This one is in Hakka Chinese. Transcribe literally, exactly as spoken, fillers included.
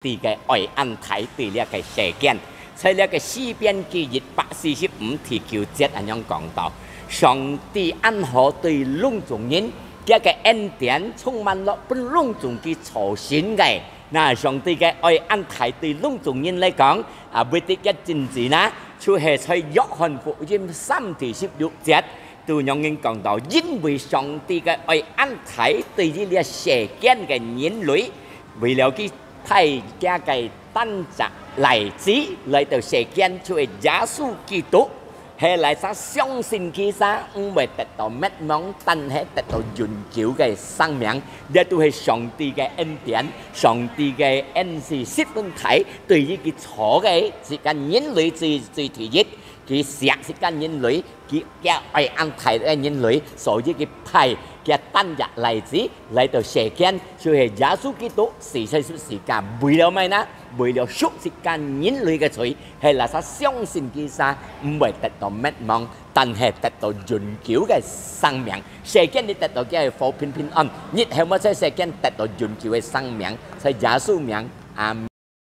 帝个愛恁大對這个世間。在這个詩篇記一百四十五第九節恁樣講到：上帝恁好對攏總人，佢个恩典充滿落分攏總佢所信个。那上帝个愛恁大對攏總人來講，啊，為得一真子呢，就係在約翰福音三第十六節，都讓人講到，因為上帝个愛恁大對於這世間个人類，為了佢派佢个單隻倈子來到世間，就係耶穌基督，係來儕相信佢儕，毋會得到滅亡，但係得到永久个生命。這都係上帝个恩典，上帝个恩賜十分大，對於佢造个自家人類最，最第一，佢惜自家人類，佢，佢愛恁大个人類，所以佢派佢單隻倈子來到世間，就係耶穌基督死在十字架，為了麼个呢？為了贖自家人類个罪，係來儕相信佢儕，毋會得到滅亡，但係得到永久个生命。世間你得到佢个和平平安，日後乜在世間得到永久个生命，在耶穌名，阿們。